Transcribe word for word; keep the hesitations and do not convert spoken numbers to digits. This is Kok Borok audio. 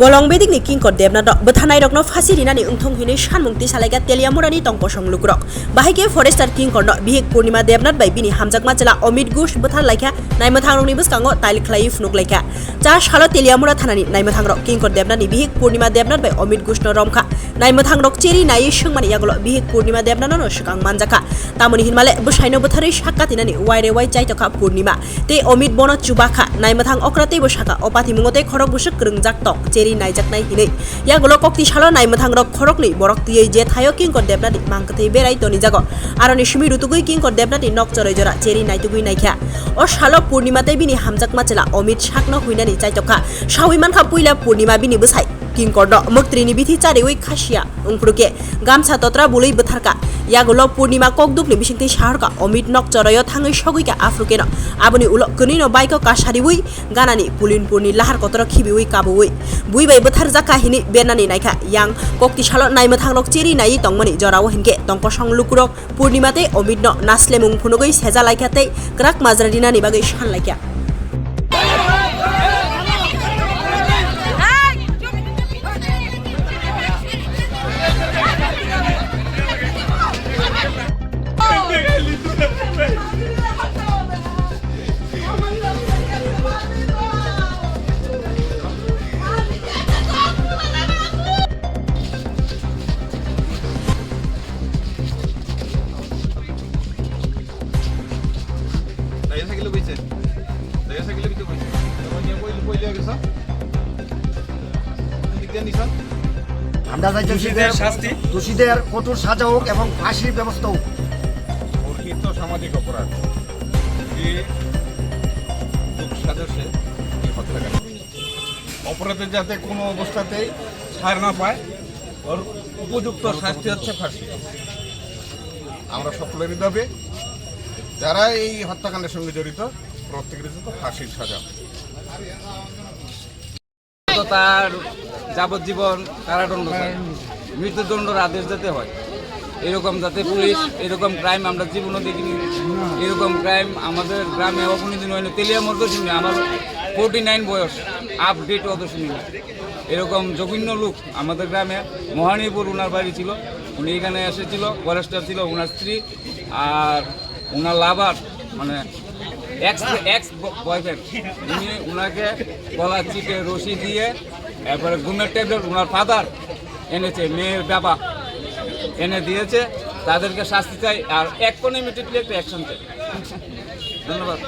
Bolong bedikni Kinkor Debnathno bwthanairokno phasi rinani wngthung hinwi sanmung tisalaikha Teliamurani tongkosong lukurok. Bahai khe forester Kinkorno bihik Purnima Debnath bai bini hamjakma chwla Amit Ghosh bwthar laikha, naimwthangrokni bwskango tail khlaiwi phunuk laikha. Cha salo Teliamura thanani naimwthangrok Kinkor Debnathni bihik Purnima Debnath bai Amit Ghoshno romkha. Naimwthangrok cheri naiwi swngmani yagulo bihik Purnima Debnathno swkang manjakha. Tamoni hinmale bwsaino bwtharwi sak katinani waire wai chaitokha Purnima. Tei Amit bono chubakha. Naimwthang okra teibo sakha, o patimungo tei khorok bwswk kwrwngjak tong, cheri naijaknai hinwi. Yagulo kokti salo naimwthangrok khoroknwi borok twiwi je thaio Kinkor Debnathni mang kwthwi berai tonijago. Aroni simi rutugwi Kinkor Debnathni nok choroi jora cheri naitugwi naikha. O salo Purnima tei bini hamjakma chwla Amit sakno huinani chaitokha. Sawi mankha puila Purnima bini bwsai Kinkorno mwktrini bithi chariwi khasiya wngphuru khe gamsa totra bului bwtharka. Yagulo Purnima kokdukni bisingtwi sahorka Amit nok choroio thangwi sogwikha aphuru kheno aboni ulo kwnwino bike-o kasariwi ganani Pulinpurni lahar kotoro khibiwi kabuwi bui bai bwtharjakha hinwi bernani naikha. Yang kokti salo naimwthangrok cheri naiwi tongmani jorao hinkhe tongkosong lukurok Purnima tei Omitno naslemung phunugwi seja laikha tei kwrak majra rinani bagwi san laikha. Dai sakile bise. Dai sakile bise bise. Dai sakile bise. আমরা চাই দোষীদের শাস্তি। দোষীদের কঠোর সাজা হোক এবং ফাঁসির ব্যবস্থা হোক। ঘোষিত সামাজিক অপরাধ। যে লোক সাজসে এই হত্যাকাণ্ড। অপরাধের যাতে কোনো অবস্থাতেই ছাড় না পায়, ওর উপযুক্ত শাস্তি হচ্ছে ফাঁসি। আমরা সকলেরই দাবি, যারা এই হত্যাকাণ্ডের সঙ্গে জড়িত, প্রত্যেকের জন্য ফাঁসির সাজা। তো তার যাবজ্জীবন কারাদণ্ড চাই, মৃত্যুদণ্ডর আদেশ দিতে হয়। এরকম যাতে পুলিশ, এরকম ক্রাইম আমরা জীবনও দেখিনি। এরকম ক্রাইম আমাদের গ্রামে অখনো দিন হয়নি। তেলিয়া মধ্যে শুনি আমার ফোর্টি নাইন বয়স, আপডেট অত শুনি না। এরকম জঘন্য লোক আমাদের গ্রামে মহানীপুর ওনার বাড়ি ছিল, উনি এখানে এসেছিল, ফরেস্টার ছিল, ওনার স্ত্রী আর ওনার লাভার, মানে এক্স, এক্স বয়ফ্রেন্ড, উনি ওনাকে গলা চিপে রশি দিয়ে, এরপরে ঘুমের ট্যাবলেট ওনার ফাদার এনেছে, মেয়ের বাবা এনে দিয়েছে, তাদেরকে শাস্তি চাই। আর এক কোনো ইমিডিয়েটলি একটা অ্যাকশন চাই। ধন্যবাদ।